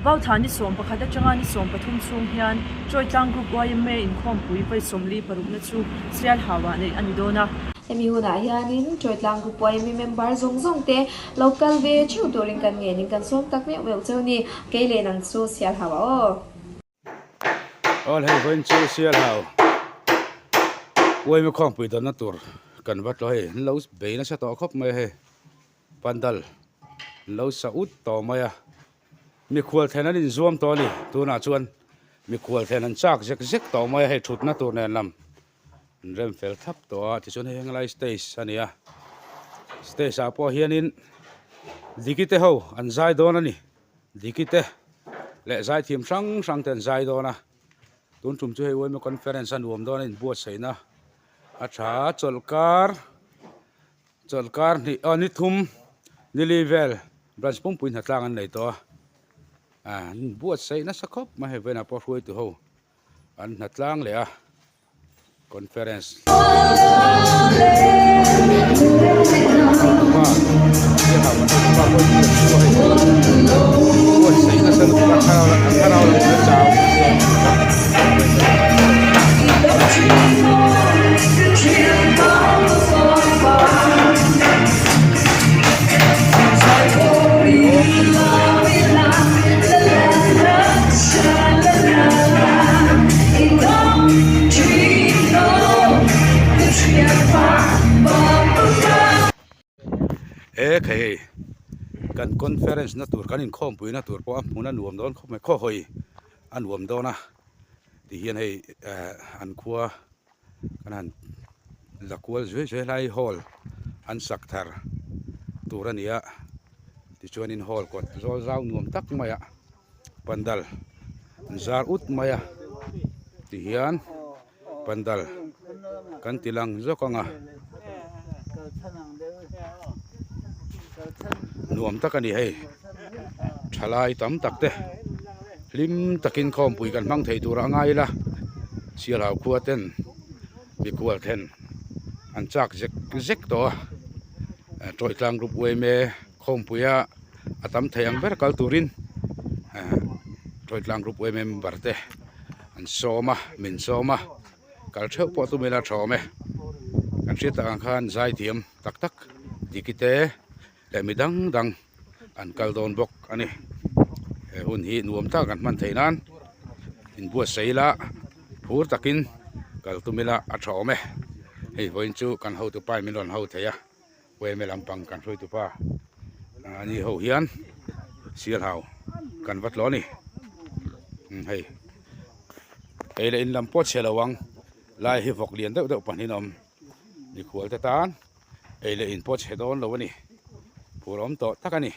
Vauthla ni 11 atanga ni 13 chhung hian Chawitlang Group yma inkhawmpui vawi 46 na chu Sialhau-ah neih a ni dawn a. Hemi hunah hianin Chawitlang Group yma member zawng zawng te lo kal ve theuh turin kan ngenin kan sawm tak meuh meuh cheu ni. Kei leh nang chu Sialhau-ah aw. Aw hei vawiin chu Sialhau yma khawmpui danna tur kan va tlawh hei an lo bei nasa tawh khawp mai a hei. Pandal an lo sa ut tawh mai a, mikhual thlen an inzuam tawh a ni, tunah chuan mikhual thlen an chak zek zek tawh mai a, hei thutna tur nen lam an rem fel thlap tawh a, tichuan hei henglai stage a ni a, stage ah pawh hianin Diki te ho an zai dawn a ni, Diki te leh zaithiam hrang hrang te an zai dawn a, tun tum chu hei uaima conference a nuam dawn a inbuatsaihna a tha a, chawlhkar. Chawlhkar hnih aw ni thum nili vel branch pumpui hnatlang an nei tawh a, ah an buatsaih nasa khawp mai hei vawiinah pawh hruaitu ho an hnatlang leh a conference hotupa bialhau kan hotupa pawh hi a thu a hei buatsaih nasa lutuk a thlarau a thlarau lam chu a chau. He khai hei kan conference na tur kan inkhawmpui na tur pawh a hmun a nuam dawn khawp mai khaw hawi a nuam dawn a tihian hei eh an khua kan han la kual zuai zuai lai hall an sak thar tur a ni a tichuanin hall kawt zawl zau nuam tak mai a pandal an zar ut mai a tihian pandal kan ti lang zawk ang a nuam tak a ni hei thalai tam tak te hlim takin khawmpui kan hmang thei tur a ngai ila Sialhau khua ten mikhual then an chak zek zek tawh a Tawitlang group yma khawmpuia a tam thei ang ber kal turin Tawitlang group yma member te an sawm a min sawm a kal theuh pawh tum ila tha awm e kan hriat tak ang khan zaithiam tak tak diki te leh mi dang dang an kal dawn bawk a ni he hun hi nuam tak an hman theih nan inbuatsaih ila phur takin kal tum ila a tha awm e hei vawiin chu kan hotupa in min rawn ho thei a. Uaime lampang kan hruaitu pa ani ho hian Sialhau kan va tlaw a ni hei ei leh in lam pawh chhe lo ang lai hi vawk lian deuh deuh pahnih an awm mikhual te tan ei leh in pawh chhe dawn lo a ni phur awm tawh tak a ni.